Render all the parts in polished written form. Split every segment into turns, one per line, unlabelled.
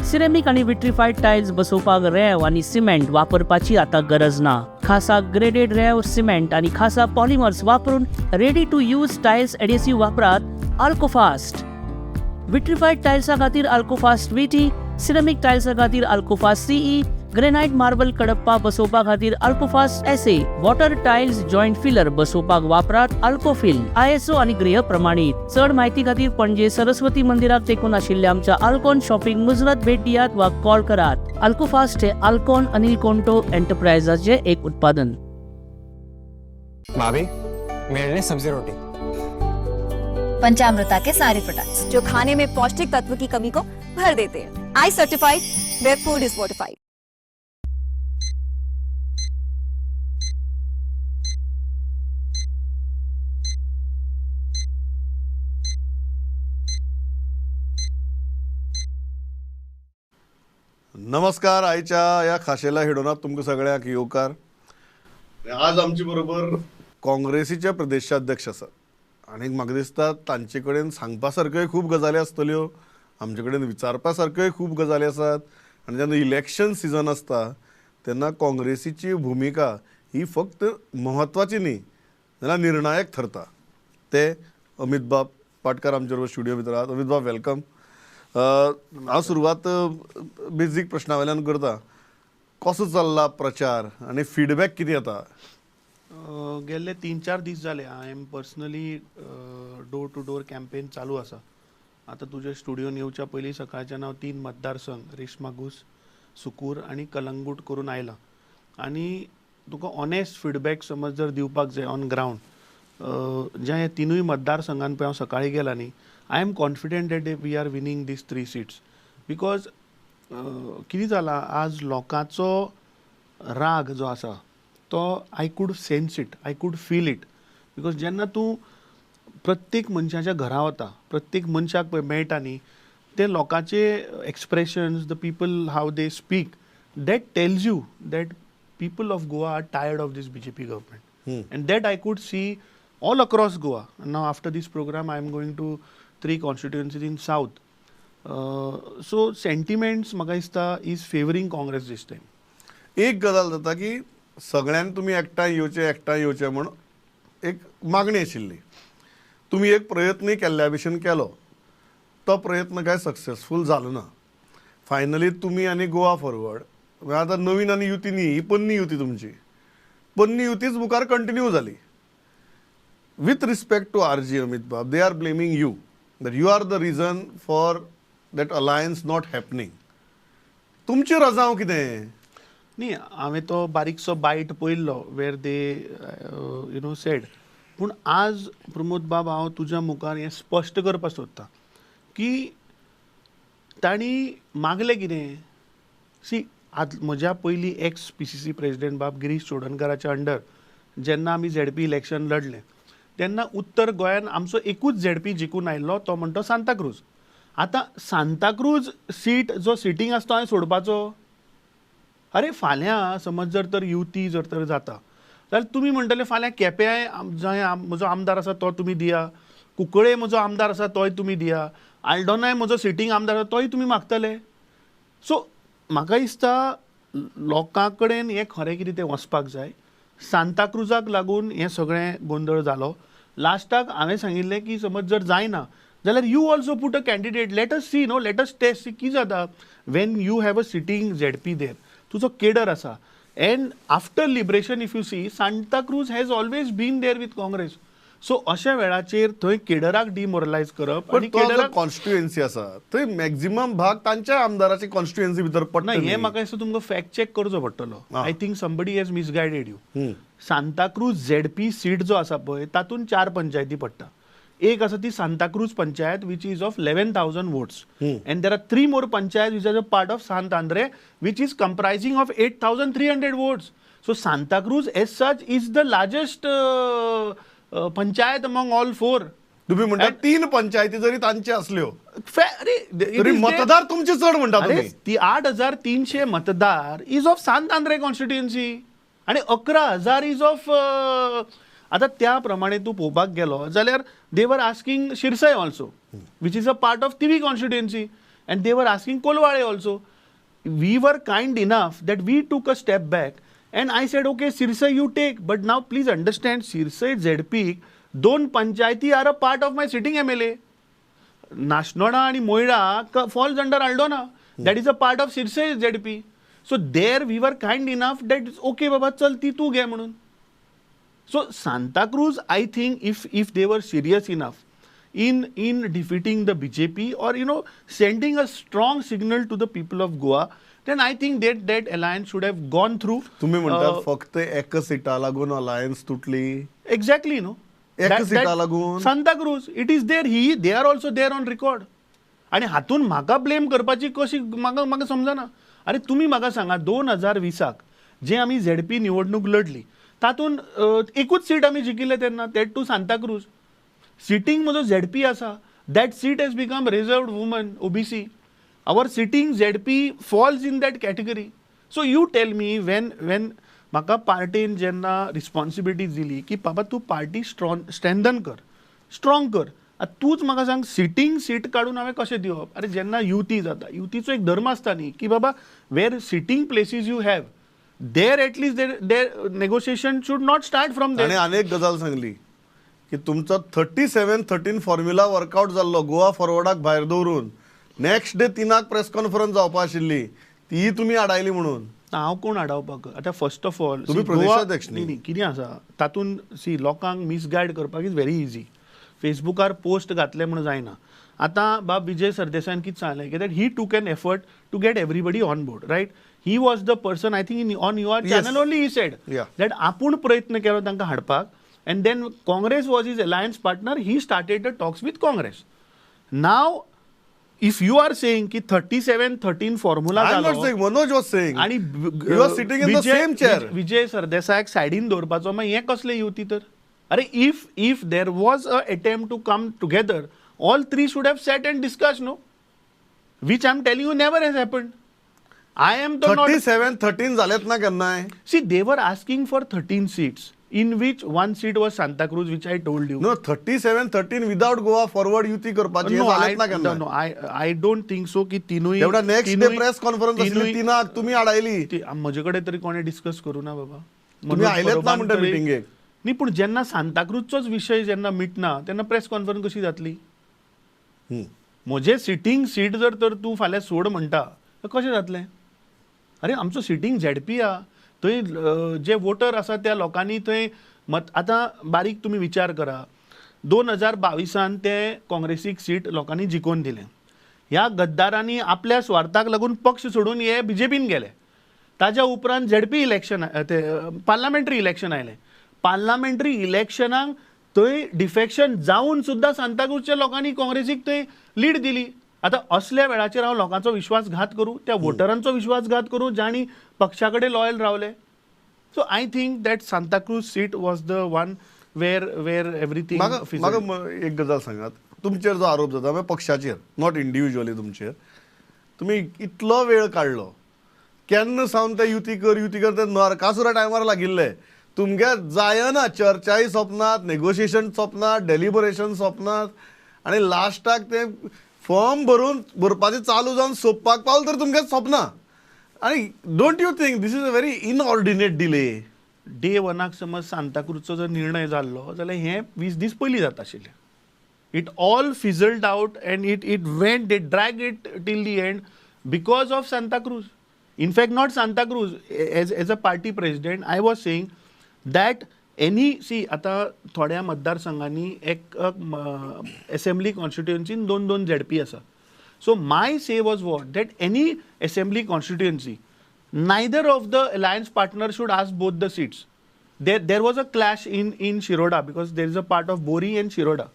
Ceramic आनी विट्रीफायड tiles बसोवपाक रेंव आनी सिमेंट वापरपाची आतां गरज ना. खासा ग्रेडेड रेंव, सिमेंट आनी खासा पॉलिमर्स वापरून ready to use tiles adhesive वापरात अल्कोफास्ट. विट्रीफायड टायल्सा खातीर अल्कोफास्ट VT, ceramic टायल्सा खातीर अल्कोफास्ट CE, granite marble Kadapa बसोवपा खातीर Alcofast SA, water tiles joint filler बसोवपाक वापरात अल्कोफिल. ISO आनी गृह प्रमाणीत. चड म्हायती खातीर पणजे सरस्वती मंदिराक तेंकून आशिल्ल्या आमच्या अल्कॉन शॉपिंग मुजरत भेट दियात वा कॉल करात. अल्कोफास्ट हे अल्कॉन अनिल कोंटो एंटरप्राइजाचे एक उत्पादन.
भाभी, मेरे लिए सब्जी रोटी.
पंचामृता के सारे प्रोडक्ट्स
जो खाने में पौष्टिक तत्व की कमी को भर देते हैं. I certified, where food is fortified.
नमस्कार. आयच्या ह्या खाशेल्या हेडोनात तुमकां सगळ्यांक येवकार. आज आमचे बरोबर काँग्रेसीचे प्रदेशाध्यक्ष आसात आनी म्हाका दिसता तांचे कडेन सांगपा सारक्योय खूब गजाली आसतल्यो, आमचे कडेन विचारपा सारक्योय खूब गजाली आसात. आनी जेन्ना इलेक्शन सिजन आसता तेन्ना काँग्रेसीची भुमिका ही फक्त म्हत्वाची न्ही जाल्यार निर्णायक थरता. ते अमित बाब पाटकार आमचे बरोबर स्टुडियो भितर आहात. अमित बाब, welcome. हांव सुरवात बेजीक प्रश्ना वयल्यान करता. कसो चल्ला प्रचार आनी फिडबॅक कितें येता?
गेल्ले 3-4 दीस जाले I am personally door to door campaign चालू आसा. आतां तुज्या स्टुडियोन येवच्या पयलीं सकाळच्यान हांव 3 मतदारसंघ रेशमागूस, सुकूर आनी कलंगूट करून आयलां. आनी तुका ऑनेस्ट फिडबॅक समज जर दिवपाक जाय ऑन ग्रावंड, ज्या ह्या 3 मतदारसंघान पळय हांव सकाळीं गेला न्ही, I am confident that we are winning these 3 seats. Because कितें जालां, आज लोकांचो राग जो आसा तो I could sense it, I could feel it. Because जेन्ना तूं प्रत्येक मनशाच्या घरा वता, प्रत्येक मनशाक पळय मेळटा न्ही, ते लोकांचे expressions, the people how they speak, that tells you that people of Goa are tired of this BJP government. And that I could see all across Goa. Now after this programme I am going to 3 constituencies in south. So sentiments म्हाका दिसता is favouring Congress this time.
एक गजाल जाता की सगळ्यांनी तुमी एकठांय येवचे, एकठांय येवचे म्हूण एक मागणी आशिल्ली. तुमी एक प्रयत्नय केल्ल्या भशेन केलो, तो प्रयत्न काय सक्सेसफूल जालो ना. फायनली तुमी आनी गोवा फॉरवर्ड, आतां नवीन आनी युती न्ही, ही पोन्नी युती तुमची, पोन्नी युतीच मुखार कंटिन्यू जाली. With respect to RG Amit Bab, they are blaming you that you are the reason for that alliance not happening. तुमचे रजांव कितें?
न्ही, हांवें तो बारीकसो बायट पळयल्लो where they you know said. पूण आज प्रमोद बाब हांव तुज्या मुखार हें स्पश्ट करपाक सोदतां की तांणी मागलें कितें. सी, आज म्हज्या पयलीं एक्स PCC president बाब गिरीश चोडणकाराच्या अंडर जेन्ना आमी ZP election लढलें तेन्ना उत्तर गोंयान आमचो एकूच ZP जिखून आयिल्लो, तो म्हणटा सांताक्रूज. आतां सांताक्रूज सीट जो सिटींग आसा तो हांवें सोडपाचो? अरे फाल्यां समज जर तर युती जर तर जाता जाल्यार तुमी म्हणटले फाल्यां केप्याय जंय म्हजो आमदार आसा तो तुमी दिया, कुंकळे म्हजो आमदार आसा तोय तुमी दिया, आल्डोनाय म्हजो सिटींग आमदार आसा तोय तुमी मागतले. सो म्हाका दिसता लोकां कडेन हें खरें कितें तें वचपाक जाय. सांताक्रुजाक लागून हें सगळें गोंदळ जालो. लास्टाक हांवें सांगिल्लें की समज जर जायना जाल्यार you also put a candidate, let us see, no, let us test कितें जाता when you have a sitting ZP there. तुजो केडर आसा. And after liberation if you see, Santacruz has always been there with Congress. So अशा वेळाचेर थंय केडराक डिमोरलायज करप.
आनी केडराक constituency आसा थंय मॅक्झिमम भाग तांच्या आमदाराची कॉन्स्टिट्युएन्सी भितर पडटा.
हें म्हाका दिसता तुमकां फॅक्ट चॅक करचो पडटलो. I think somebody has misguided you. Santacruz ZP seat जो आसा पळय तातूंत 4 पंचायती पडटा. एक आसा ती Santacruz panchayat which is of 11,000 votes, and there are 3 more panchayat which are a part of Sant Andre which is comprising of 8,300 votes. So Santacruz as such is the largest panchayat among all 4.
तुम्ही म्हणता 3 पंचायती जरी तांचे असल्यो तरी मतदार तुमचे चड म्हणता.
ती 8,300 मतदार is of Sant Andre constituency आणि 11,000 is of. आतां त्या प्रमाणे तूं पळोवपाक गेलो जाल्यार they were asking Shirsai also, which is a part of Tivim constituency. And they were asking Colvale also. We were kind enough that we took a step back and I said, okay, Sirsa you take, but now please understand, Sirsa ZP दोन पंचायती are a part of my sitting MLA. Nasnodda आणि Moida falls under Aldona, that is a part of Sirsa ZP. So there we were kind enough that okay बाबा चल ती तू घे म्हणून. So Santacruz, I think if they were serious enough in defeating the BJP or you know sending a strong signal to the people of Goa, then I think that alliance should have gone through.
तुम्ही म्हणतात फक्त एक सीटा लागून alliance तुटली.
Exactly, no,
एक सीटा लागून
Santacruz, it is there, he they are also there on record. आणि हातून म्हाका ब्लेम करपाची कशी म्हाका म्हाका समजना. अरे तुमी म्हाका सांगा, 2020 जे आमी झेडपी निवडणूक लढली तातूंत एकूच सीट आमी जिखिल्ले तेन्ना, that to Santacruz. Sitting म्हजो झेडपी आसा, that seat has become reserved woman OBC. Our sitting ZP falls in that category. So you tell me, when when म्हाका पार्टेन जेन्ना रिस्पॉन्सिबिलिटी दिली की बाबा तूं पार्टी स्ट्रेंथन कर, स्ट्रॉंग कर, आतां तूंच म्हाका सांग सिटींग सीट काडून हांवें कशें दिवप? अरे जेन्ना युती जाता, युतीचो एक धर्म आसता न्ही की बाबा where sitting places you have there at least there negotiation should not start from there.
आनी अनेक गजाल सांगली की तुमचो 37-13 फॉर्म्युला वर्कआउट जाल्लो गोवा फॉरवर्डाक भायर दवरून नेक्स्ट डे 3 प्रेस कॉन्फरन्स जावपा आशिल्ली, तीय तुमी आडायली म्हणून.
हांव कोण आडावपाक? आतां फर्स्ट ऑफ ऑल
तुमी प्रदेशाध्यक्ष
न्ही, कितें आसा तातूंत सी लोकांक मिसगायड करपाक is very easy. फेसबुकार पोस्ट घातले म्हणून जायना. आतां बाब विजय सरदेसायान कितें सांगलें की that he took an effort to get everybody on board, right? He was the person, I think on your channel only he said that आपूण प्रयत्न केलो तांकां हाडपाक. And then Congress was his alliance partner. He started the talks with Congress. Now, if you are saying ki 37-13 formula,
I'm not saying, Manoj was saying.
And
you are sitting in the same chair.
Vijay Sardesayak सायडीन दवरपाचो मागीर हें कसलें युती तर? अरे if there was a attempt to come together, all three should have sat and discussed, no? Which I'm telling you never has happened. I am the
37-13 झालेत ना केन्नाय?
See, they were asking for 13 seats, in which one seat was Santacruz, which I told you.
No, 37-13 without Goa forward युती करपाची
No,
जालेत ना केन्ना?
No, I don't think so की तिनूय
एवढा नेक्स्ट डे प्रेस कॉन्फरन्स आसली 3 तुमी आडायली.
म्हजे कडेन तरी कोणें डिस्कस करूं ना बाबा,
तुमी आयलेत ना म्हणटा मिटिंगेक.
न्ही, पूण जेन्ना सांताक्रूजचोच विशय जेन्ना मिटना तेन्ना प्रेस कॉन्फरन्स कशी जातली? म्हजें सिटींग सीट जर तर तूं फाल्यां सोड म्हणटा तर कशें जातलें? अरे आमचो सिटींग झेडपी आहा, थंय जे वोटर आसा त्या लोकांनी थंय मत. आतां बारीक तुमी विचार करा, 2022 ते काँग्रेसीक सीट लोकांनी जिखोवन दिलें. ह्या गद्दारांनी आपल्या स्वार्थाक लागून पक्ष सोडून हे बीजेपीन गेले. ताज्या उपरांत झेडपी इलेक्शन, ते पार्लामेंटरी इलेक्शन आयलें. पार्लामेंटरी इलेक्शनाक थंय डिफेक्शन जावन सुद्दां सांताक्रूजच्या लोकांनी काँग्रेसीक थंय लीड दिली. आतां असल्या वेळाचेर हांव लोकांचो विश्वासघात करूं, त्या वोटरांचो विश्वासघात करूं जांणी पक्षा कडेन लॉयल रावले? So I think that Santacruz seat was the one where where everything.
म्हाका एक गजाल सांगात, तुमचेर जो आरोप जाता म्हणजे पक्षाचेर, not individually तुमचेर, तुमी इतलो वेळ काडलो केन्ना सावन ते युती कर युती कर ते नरकासुरा टायमार लागिल्ले, तुमगे जायना, चर्चाय सोंपनात, नेगोशिएशन सोंपनात, डेलिबरेशन सोंपनात, आनी लास्टाक ते फॉर्म भरून भरपाचें चालू जावन सोंपपाक पावल तर तुमकां सोंपना. आनी don't you think this is a very inordinate delay?
Day वनाक समज सांताक्रूजचो जर निर्णय जाल्लो जाल्यार हें 20 दीस पयलीं जाता आशिल्लें. It all fizzled out and it went, they drag it till the end because of Santacruz. In fact not Santacruz, as a party president I was saying that any see आतां थोड्या मतदारसंघांनी एक एसेंब्ली कॉन्स्टिट्युएन्सीन 2-2 झेडपी आसा. So my say was what that any assembly constituency neither of the alliance partner should ask both the seats. There was a clash in Shiroda because there is a part of Bori and Shiroda.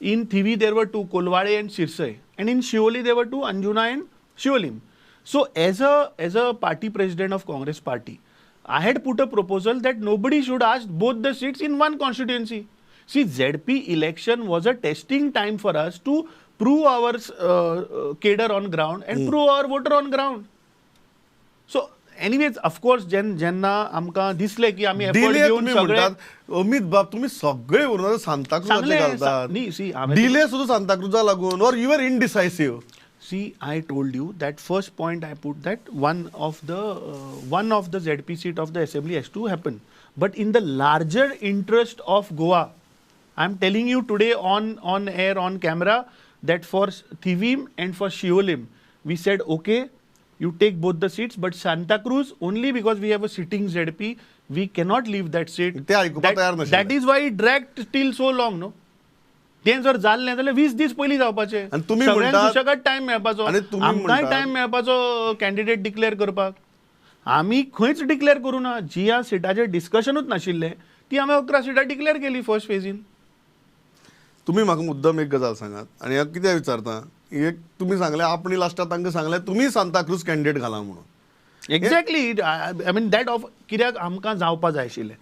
In Thivim there were two, Colvale and Sirsi, and in Siolim there were two, Anjuna and Siolim. So as a party president of Congress party, I had put a proposal that nobody should ask both the seats in one constituency. See, ZP election was a testing time for us to prove our cadre on ground and prove our voter on ground. So anyways, of course, जेन्ना आमकां दिसलें की आमी effort घेवन सगळे,
अमित बाब तुम्ही सगळे उरणार सांताक्रूजाचे घालतात, डिले सुद्दां सांताक्रूजा लागून, or you are indecisive?
See, I told you that first point I put that one of the ZP seat of the assembly has to happen. But in the larger interest of Goa, I am telling you today on air, on camera, that for Thivim and for Siolim, we said, okay, you take both the seats, but Santa Cruz, only because we have a sitting ZP, we cannot leave that seat. That is why it dragged till so long, no? तें जर जाल्लें जाल्यार 20 दीस पयलीं जावपाचें, सगळ्यांक सुशेगाद time मेळपाचो, आमकांय टायम मेळपाचो कॅन्डिडेट डिक्लेअर करपाक. आमी खंयच डिक्लेअर करूं ना, जिया सिटाचेर डिस्कशनूच नाशिल्लें, ती आमी 11 सिटां डिक्लेअर केली फर्स्ट फेजीन.
तुमी म्हाका मुद्दम एक गजाल सांगात आनी हांव कित्याक विचारता, एक तुमी सांगलें आपणी लास्टाक तांकां सांगलें तुमी सांताक्रूज कॅन्डिडेट घाला म्हणून.
Exactly, I mean that of कित्याक आमकां जावपा जाय आशिल्लें,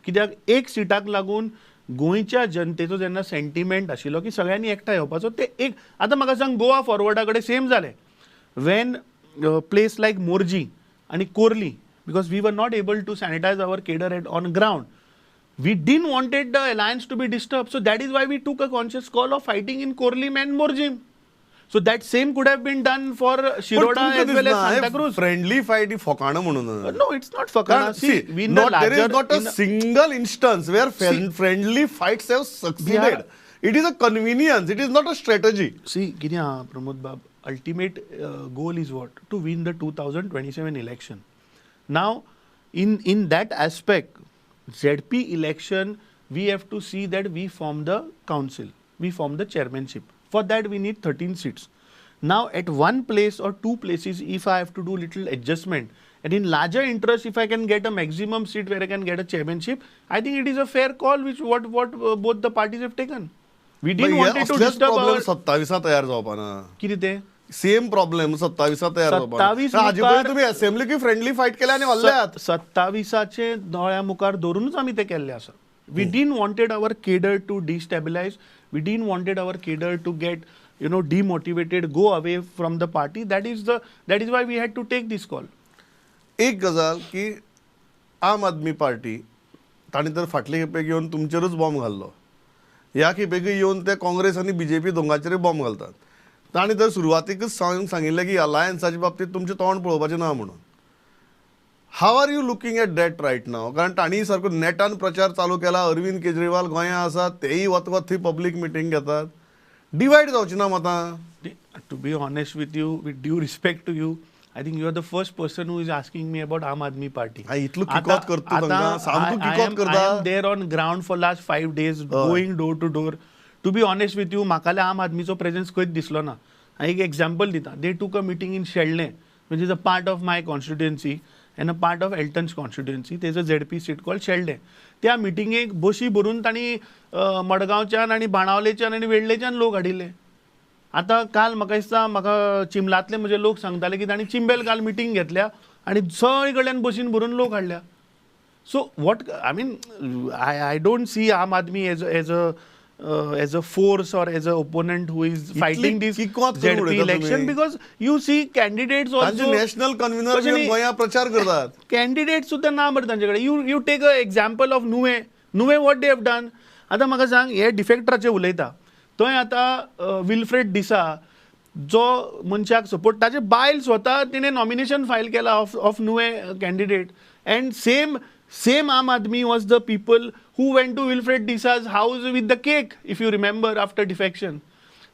कित्याक एक सिटाक लागून गोंयच्या जनतेचो जेन्ना सेंटिमेंट आशिल्लो की सगळ्यांनी एकठांय येवपाचो, ते एक आतां म्हाका सांग गोवा फॉरवर्डा कडेन सेम जालें. When place like Morjim आनी Khorlim, because we were not able to sanitize our cadre at on ground, we didn't wanted the alliance to be disturb, so that is why we took a conscious call of fighting in Khorlim and Morjim. So that same could have been done for Shiroda as well as Santa Cruz.
Friendly fight ही फकाणां म्हणून.
No, it's not फकाणां. See,
there is not a single instance where friendly fights have succeeded. It is a convenience, it is not a strategy.
See, कितें आहा प्रमोद बाब, ultimate goal is what? To win the 2027 election. Now, in that aspect, ZP election, we have to see that we form the council, we form the chairmanship. For that we need 13 seats. Now at one place or two places, if I have to do little adjustment, and in larger interest, if I can get a maximum seat where I can get a chairmanship, I think it is a fair call which what both the parties have taken. We didn't want it to disturb our
27 तयार जावपा ना.
कितें तें?
Same problem 27 तयार जावपा. हाजे पयलीं तुमी असेंब्लीक फ्रेंडली फायट केल्या आनी व्हरल्यात.
27 दोळ्या मुखार दवरूनच आमी तें केल्लें आसा. We didn't wanted our cadre to destabilize. We didn't wanted our cadre to get, you know, demotivated, go away from the party. That is why we had to take this call.
एक गजाल की आम Aadmi party तांणी तर फाटले खेपेक येवन तुमचेरूच bomb घाल्लो, ह्या खेपेकूय येवन ते काँग्रेस आनी बीजेपी दोंगाचेरूय बॉम्ब घालतात. तांणी तर सुरवातीकच सांगिल्लें की अलायन्साच्या बाबतींत तुमचें तोंड पळोवपाचें ना म्हणून. How are you looking at that right now? कारण तांणी सारको नेटान प्रचार चालू केला, अरविंद केजरीवाल गोंया आसा, तेय वत वत थंय पब्लीक मिटींग घेतात, डिवायड जावची ना मतां.
To be honest with you, with due respect to you, I think you are the first person who is asking me about Aam Aadmi Party.
इतलो किकोत करता तांकां, सामको किकोत करता.
I am there on ground for last 5 days, going door to door. To be honest with you, म्हाका आम आदमीचो presence खंयच दिसलो ना. हांव एक एग्जाम्पल दिता. They took a meeting in Sheldem, which is a part of my constituency and a part of Elton's constituency. There's a ZP seat called Sheldem. त्या मिटिंगेक बशी भरून तांणी मडगांवच्यान आनी बाणावलेच्यान आनी वेडलेच्यान लोक हाडिल्ले. आतां काल म्हाका दिसता म्हाका चिंबलांतले म्हजे लोक सांगताले की तांणी चिंबेल काल मिटींग घेतल्या आनी सगळे कडल्यान बशीन भरून लोक हाडल्या. So what I mean, I don't see Aam Aadmi as a force or as an opponent who is fighting this ZP election, because you see candidates also
national convener गोंया प्रचार करतात,
candidates सुद्धा ना मरे तांचे कडेन. You take a example of Nuvem. Nuvem what they have done. आतां म्हाका सांग, हे डिफेक्टराचे उलयता थंय आतां विल्फ्रेड डिसा जो मनशाक सपोर्ट, ताचे बायल स्वता तिणें नॉमिनेशन फायल केला of Nuvem candidate, and same Aam Aadmi was the people who went to Wilfred D'Sa's house with the cake, if you remember, after defection.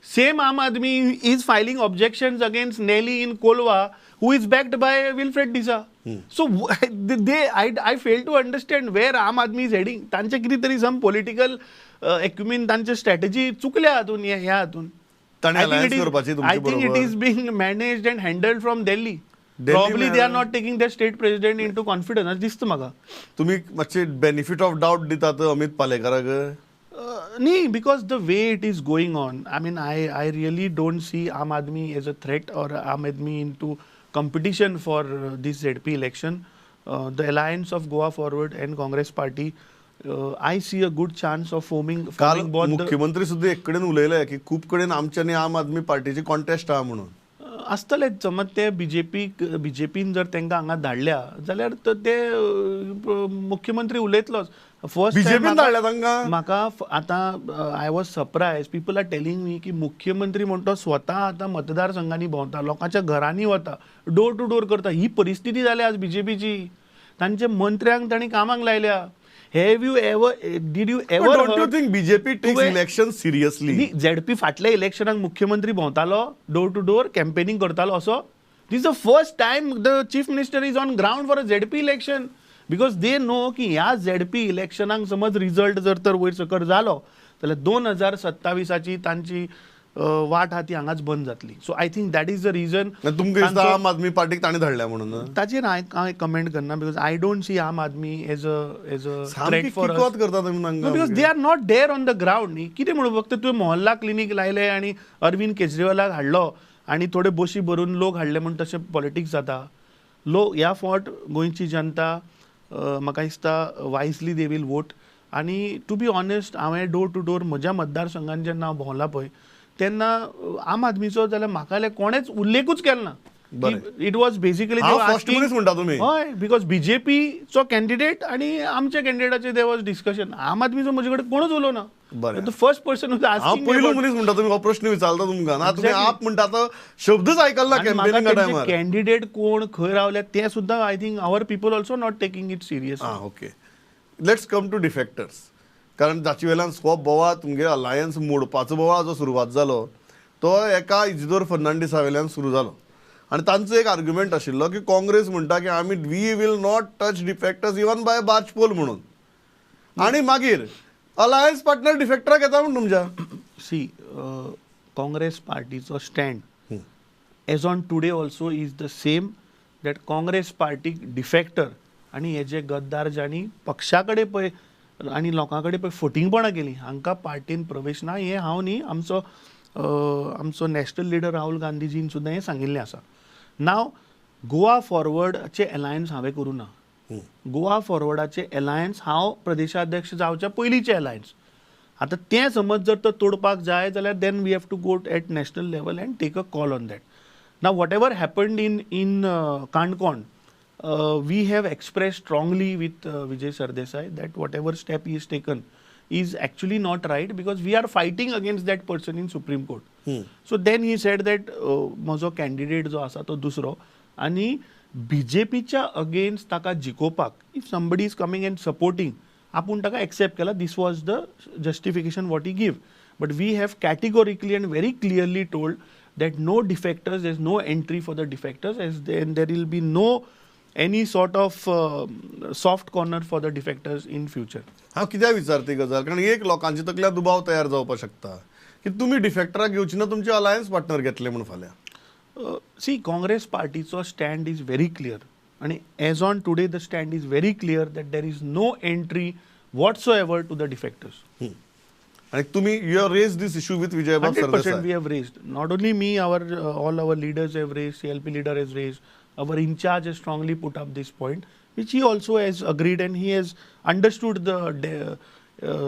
Same Aam Aadmi is filing objections against Nelly in Kolwa, who is backed by Wilfred D'Sa. So I fail to understand where Aam Aadmi is heading. तांचे कितें तरी some political acumen, तांचे strategy चुकल्या हातून, ह्या हातून. I think it is being managed and handled from Delhi. Probably they are not taking their state president into confidence. अशें दिसता म्हाका.
तुमी मातशे बेनिफीट ऑफ डावट दितात अमित पालेकाराक?
न्ही, because the way it is going on, I mean, I really don't see Aam Aadmi as a threat or Aam Aadmi into competition for this ZP election. The alliance of Goa Forward and Congress Party, I see a good chance of forming
काल मुख्यमंत्री सुद्दां एक कडेन उलयले की खूब कडेन आमचे आनी आम आदमी पार्टीचे कॉन्टेस्ट आहा म्हणून.
आसतलेच. समज ते बीजेपीन जर तांकां हांगा धाडल्या जाल्यार ते मुख्यमंत्री उलयतलोच. फर्स्ट
बीजेपीन धाडल्या तांकां.
म्हाका आतां I was surprise, people are telling me की मुख्यमंत्री म्हण तो स्वता आतां मतदारसंघांनी भोंवता, लोकांच्या घरांनी वता, डोर टू डोर करता. ही परिस्थिती जाल्या आज बीजेपीची. तांच्या मंत्र्यांक तांणी कामाक लायल्या. Have you ever, did you ever
Don't you think BJP takes election seriously?
ZP फाटल्या इलेक्शनाक मुख्यमंत्री भोंवतालो, डोर टू डोर कॅम्पेनिंग करतालो असो. This the first time the chief minister is on ground for a ZP election, because they know की ह्या ZP इलेक्शनाक समज result जर तर वयर सकयल जालो जाल्यार 2027 तांची वाट आहा ती हांगाच बंद जातली. So I think that is the reason.
तुमकां दिसता आम आदमी पार्टीक ताणें धाडल्या म्हणून?
ताचेर हांवें कमेंट करना, because I don't see Aam Aadmi as a threat for us.
करता तुमी,
because they are not there on the ground न्ही. कितें म्हणून फक्त तुवें मोहल्ला क्लिनीक लायलें आनी अरविंद केजरीवालाक हाडलो आनी थोडे बशी भरून लोक हाडले म्हूण तशें पॉलिटिक्स जाता. लोक ह्या फावट गोंयची जनता म्हाका दिसता वायजली they will vote. आनी टू बी ऑनेस्ट, हांवें डोर टू डोर म्हज्या मतदारसंघान जेन्ना हांव भोंवला पळय तेन्ना आम आदमीचो जाल्यार म्हाका जाल्यार कोणेच उल्लेखूच केलो ना. It was basically
म्हणटा तुमी.
हय, because बीजेपीचो कॅन्डिडेट आनी आमच्या कॅन्डिडेटाचे there was discussion. आम आदमीचो म्हजे कडेन कोणूच उलोवना. The first person was asking.
पयलो मनीस म्हणटा तुमी हो प्रश्न विचारता तुमकां ना, तुमी आप म्हणटा आतां शब्दच आयकला कॅम्पेनिंगा टायमार.
कॅन्डिडेट कोण खंय रावल्या तें सुद्दां I think our people also not taking it serious.
Ah, okay, let's come to defectors. कारण जाचे वेल्यान हो बोवाळ तुमगे अलायन्स मोडपाचो बोवाळ जो सुरवात जालो तो एका इजिदोर फर्नांडीसा वेल्यान सुरू जालो. आनी तांचो एक आर्ग्युमेंट आशिल्लो की काँग्रेस म्हणटा की आमी we will not touch defectors even by barge pole म्हणून, आनी मागीर अलायन्स पार्टनर डिफेक्टराक येता म्हूण तुमच्या.
सी, काँग्रेस पार्टीचो stand as on today also is the same, that Congress पार्टीक डिफेक्टर आनी हे जे गद्दार जांणी पक्षा कडेन पळय आनी लोकां कडेन पळय फटींगपणां केलीं हांकां पार्टीन प्रवेश ना. हें हांव न्ही, आमचो आमचो नॅशनल लिडर राहुल गांधीजीन सुद्दां हें सांगिल्लें आसा. नाव गोवा फॉरवर्डाचें एलायन्स हांवें करूं ना. गोवा फॉरवर्डाचें एलायन्स हांव प्रदेशाध्यक्ष जावच्या पयलींचें एलायन्स. आतां तें समज जर तर तोडपाक जाय जाल्यार then we have to go at national level and take a call on that. Now whatever happened in Canacona, we have expressed strongly with Vijay Sardesai that whatever step he has taken is actually not right, because we are fighting against that person in Supreme Court. So then he said that म्हजो candidate जो आसा तो दुसरो आनी बीजेपीच्या against ताका जिखोवपाक if somebody is coming and supporting आपूण ताका accept केला. This was the justification what he give. But we have categorically and very clearly told that no defectors, there is no entry for the defectors, as then there will be no any sort of soft corner for the defectors in future.
हांव कित्याक विचारता गजाल, कारण एक लोकांच्या तकल्या दुबाव तयार जावपाक शकता की तुमी डिफेक्टराक घेवची ना, तुमचे अलायन्स पार्टनर घेतले म्हूण फाल्यां.
सी, काँग्रेस पार्टीचो स्टँड is very clear आनी as on today the stand is very clear that there is no entry whatsoever to the defectors.
आणि तुम्ही you have raise this issue with Vijay Babu
Sardesai. 100% we have raised. Not only me, our all our leaders have raised, CLP leader has raised, our in-charge has strongly put up this point, which he also has agreed and he has understood the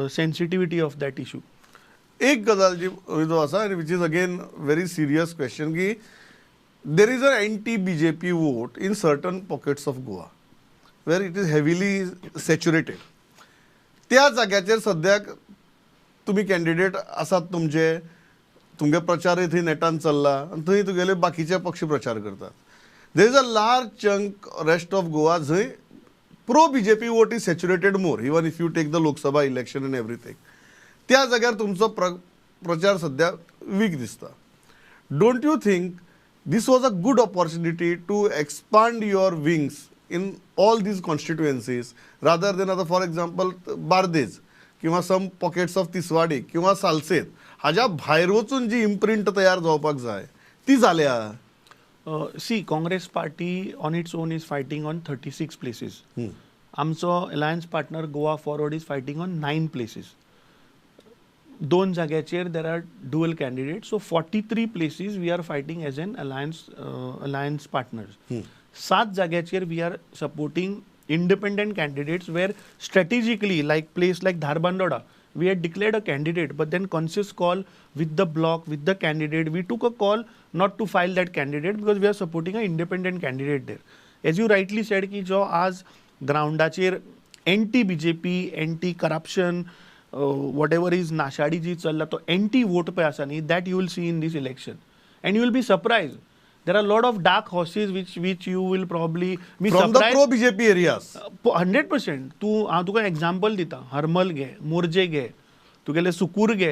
sensitivity of that issue.
एक गजाल जी जो आसा आनी which is again very serious question की there is an anti BJP vote in certain pockets of Goa where it is heavily saturated. त्या जाग्याचेर सद्याक तुमी कॅन्डिडेट आसात, तुमचे तुमगे प्रचारय थंय नेटान चल्ला आनी थंय तुगेले बाकीचे पक्ष प्रचार करतात. There is a large chunk rest of Goa जंय pro BJP vote is saturated more, even if you take the Lok Sabha election and everything. त्या जाग्यार तुमचो प्रचार सद्या वीक दिसता. Don't you think this was a good opportunity to expand your wings in all these constituencies rather than आतां for example Bardez किंवा सम pockets of Tiswadi किंवा सालसेत हाज्या भायर वचून जी इम्प्रिंट तयार जावपाक जाय ती जाल्या?
See, Congress party on its own is fighting on 36 places. आमचो alliance partner Goa Forward is fighting on 9 places. 2 जाग्याचेर there are dual candidate, so 43 places we are fighting as an alliance alliance partners. 7 जाग्याचेर we are supporting independent candidates where strategically like place like Dharbandora We had declared a candidate, but then conscious call with the block, with the candidate, we took a call not to file that candidate because we are supporting a independent candidate there. As you rightly said की जो आज ग्रावंडाचेर anti BJP, anti corruption, whatever is नाशाडी जी चल्ला तो anti vote पळय आसा न्ही, that you will see in this election and you will be surprise. There are lot of dark horses which you will probably be
from the pro BJP areas.
100%. तूं हांव तुका example दिता, हरमल घे, मोरजे घे, तुगेले सुकूर घे,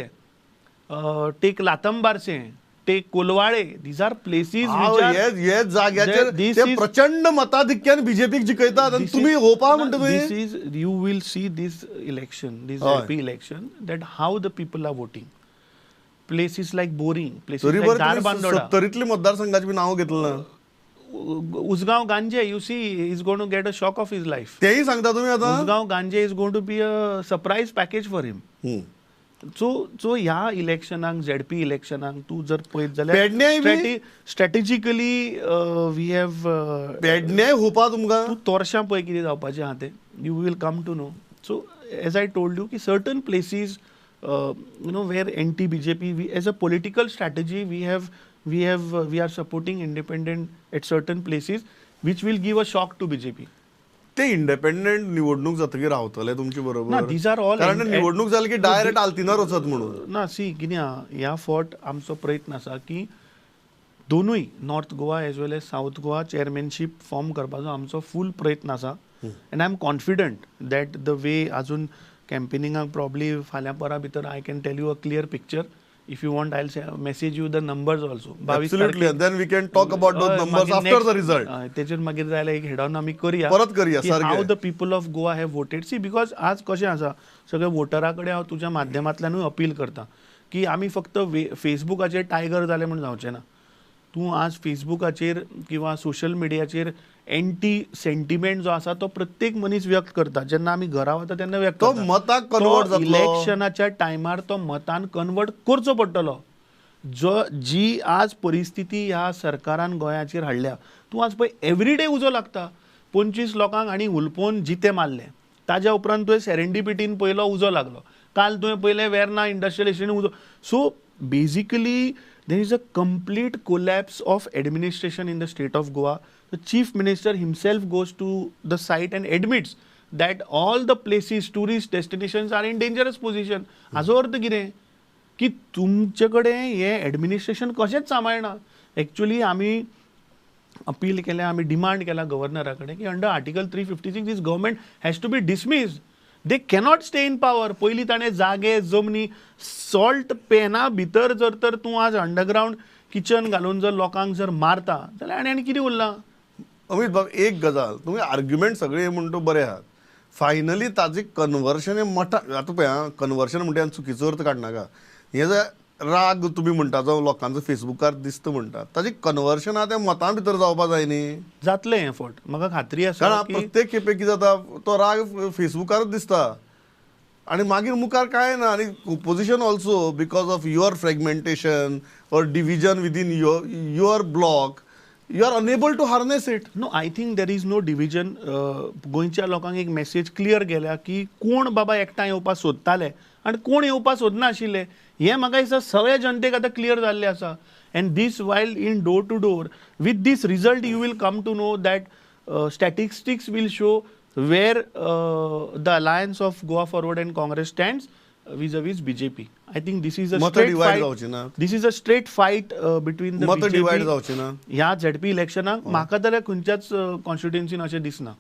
take Latambarse, take Colvale, these are places
हे जाग्याचेर ते प्रचंड मताधिक्यान बीजेपीक जिखयतात आनी तुमी होपा म्हणटा.
This is, you will see this election, this ZP election, that how the people are voting. Places like Borim, places like Dharbandora.
सत्तरीतले मतदारसंघाचे बी नाव घेतलं ना.
Usgao Ganje, you see, is going to get a shock of his life.
तेही सांगता तुम्ही आता.
Usgao Ganje is going to be a surprise package for him. So ह्या इलेक्शनाक, ZP इलेक्शनाक तूं जर पळयत जाल्यार स्ट्रॅटेजिकली we have
पेडण्याय होपा तुमकां.
तूं तोरशां पळय कितें जावपाचें आहा तें, you will come to know. So as I told you की certain places you know where anti BJP, we as a political strategy we are supporting independent at certain places which will give a shock to BJP.
ते independent निवडणूक जातकीर रावतले तुमचे बरोबर ना.
These are all,
कारण निवडणूक जाली की डायरेक्ट आल्तिनार वचत म्हणून
ना. सी कितें आहा, ह्या फावट आमचो प्रयत्न आसा की दोनूय North Goa as well as South Goa chairmanship form करपाचो आमचो फूल प्रयत्न आसा. And I am confident that the way आजून कॅम्पेनिंगाक प्रॉब्ली फाल्यां परां भितर I can tell you a clear picture. If you want I will message you the numbers also.
Absolutely, then we can talk about those numbers after the result.
तेचेर मागीर जाल्यार एक head on आमी करया,
परत करया सारकें.
How the people of Goa have voted. See, because आज कशें आसा, सगळे वोटरा कडेन हांव तुज्या माध्यमांतल्यानूय अपील करता की आमी फक्त फेसबुकाचेर टायगर जाले म्हूण जावचें ना. तूं आज फेसबुकाचेर किंवा सोशल मिडियाचेर एंटी सेंटिमेंट जो आसा तो प्रत्येक मनीस व्यक्त करता. जेन्ना आमी घरा वता तेन्ना व्यक्त
करता, मताक कन्वर्ट जातलो.
इलेक्शनाच्या टायमार तो मतान कन्वर्ट करचो पडटलो. जो जी आज परिस्थिती ह्या सरकारान गोंयाचेर हाडल्या, तूं आज पळय एवरीडे उजो लागता. 25 लोकांक आनी हुलपोवन जिते मारले, ताज्या उपरांत तुवें सेरेंडिपिटीन पयलो उजो लागलो, काल तुवें पयलें वेर्ना इंडस्ट्रियल इस्टेटीन उजो. So basically there is a complete collapse of administration in the state of Goa. The chief minister himself goes to the site and admits that all the places, tourist destinations are in dangerous position. हाजो अर्थ कितें की तुमचे कडेन हें administration कशेंच सांबाळना. Actually आमी appeal केल्या, आमी डिमांड केला गव्हर्नरा कडेन की under article 356 this government has to be dismissed. They cannot stay in power. पयलीं ताणें जागे, जमनी, सॉल्ट पेना भितर जर तर तूं आज अंडरग्रावंड किचन घालून जर लोकांक जर मारता जाल्यार आनी आनी कितें उरलां.
अमित बाब, एक गजाल, तुमी आर्ग्युमेंट सगळे म्हणटा बरे आहात, फायनली ताजे कन्वर्शन हें मठा. आतां पळय आं, कन्वर्शन म्हणटा चुकीचो अर्थ काडनाका. हे जे राग तुमी म्हणटा जावं लोकांचो फेसबुकार दिसता म्हणटा, ताजें कन्वर्शन आहा तें मतां भितर जावपा जाय न्ही.
जातलें हें फट, म्हाका खात्री आसा.
कारण प्रत्येक खेपे कितें जाता, तो राग फेसबुकारच दिसता आनी मागीर मुखार कांय ना. आनी opposition also because of your fragmentation or division within your block, you are unable to harness it.
No, I think there is no division. गोंयच्या लोकांक एक मॅसेज क्लियर गेल्या की कोण बाबा एकठांय येवपाक सोदताले आनी कोण येवपाक सोदनाशिल्ले, हें म्हाका दिसता सगळ्या जनतेक आतां क्लियर जाल्लें आसा. And this while in door to door with this result you will come to know that statistics will show where the alliance of Goa Forward and Congress stands vis-a-vis BJP. I think this is a straight fight. This is a straight fight between the BJP.
Divide जावची ना
ह्या ZP इलेक्शनाक. म्हाका जाल्यार खंयच्याच कॉन्स्टिट्युएन्सीन अशें दिसना.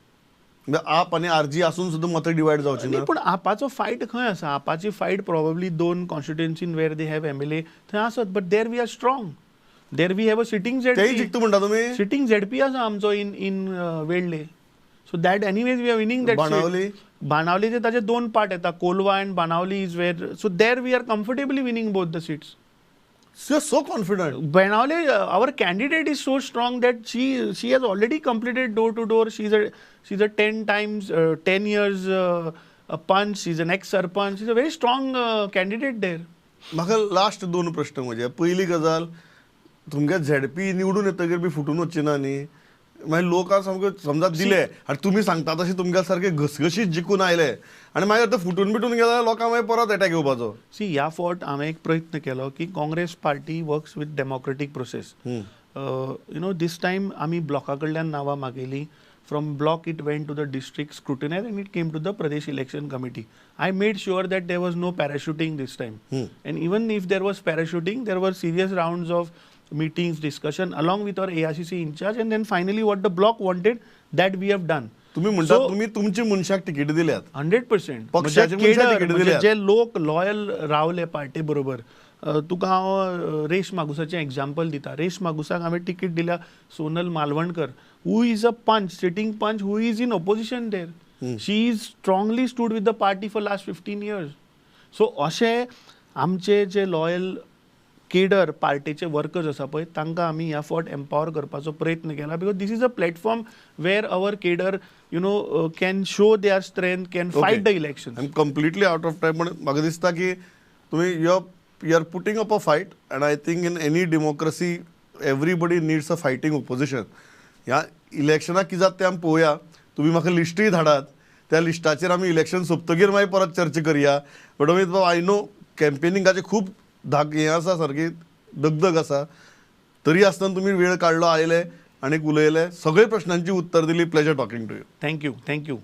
आप आनी आरजी आसून सुद्दां मतां डिवायड जावची ना.
पूण आपाचो फायट खंय आसा? आपाची फायट प्रॉबेबली दोन कॉन्स्टिट्युएन्सीन where they have MLA थंय आसत, but there we are strong. There we have a sitting ZP.
तेय जिखता म्हणटा तुमी?
सिटींग झेडपी आसा आमचो in Vedle. So that anyways we are winning that.
Benaulim,
बाणावलीचे ताचे दोन पार्ट येता, Colva and Benaulim is where. So there we are comfortably winning both the seats.
You are so confident.
Benaulim, our candidate is so strong that she has already completed door to door. She is a 10 times 10 years panch. She is an ex sarpanch. She is a very strong candidate there.
म्हाका last दोन प्रश्न म्हणजे, पयली गजाल, तुमगे ZP निवडून येतकीर बी फुटून वचची ना न्ही, मागीर लोकांक सामके समजा दिले आनी तुमी सांगता तशें तुमच्या सारके घसघशीत जिखून आयले आनी मागीर ते फुटून बिटून गेले जाल्यार लोकांक मागीर परत एटॅक येवपाचो.
सी, ह्या फावट हांवें एक प्रयत्न केलो की Congress party works with democratic process. This time आमी ब्लॉका कडल्यान नांवां मागयलीं. From block it went to the district scrutinize and it came to the Pradesh election committee. I made sure that there was no parachuting this time, and even if there was parachuting, there were serious rounds of meetings, discussion along with our AICC in charge, and then finally what the block wanted, that we have done.
तुम्ही म्हणता तुम्ही तुमची मनशाक ticket दिल्यात.
100%.
पक्षाचे मनशाक ticket दिल्यात.
जे लोक लॉयल रावले पार्टी बरोबर. तुका हांव रेश मागुसाचें एग्जाम्पल दिता. रेश मागुसाक हांवें तिकीट दिल्या Sonal Malvankar, who is a panch, sitting panch, who is in opposition there. She is strongly stood with the party for last 15 years. So अशें आमचे जे लॉयल केडर पार्टीचे वर्कर्स आसा पळय, तांकां आमी ह्या फावट एम्पावर करपाचो प्रयत्न केला, because this is a platform where our cadre can show their strength, can fight the election.
I am completely out of time, पण म्हाका दिसता की तुमी you are putting up a fight, and I think in any democracy everybody needs a fighting opposition. ह्या इलेक्शनाक कितें जाता तें आमी पळोवया. तुमी म्हाका लिस्टूय धाडात, त्या लिस्टाचेर आमी इलेक्शन सोंपतगीर मागीर परत चर्चा करया. बट अमीत बाब, I know कॅम्पेनिंगाचे खूब धाक हें आसा, सारकी दगदग आसा, तरी आसतना तुमी वेळ काडलो, आयले आनी उलयले, सगळे प्रश्नांची उत्तर दिली. Pleasure talking to you.
Thank you, thank you.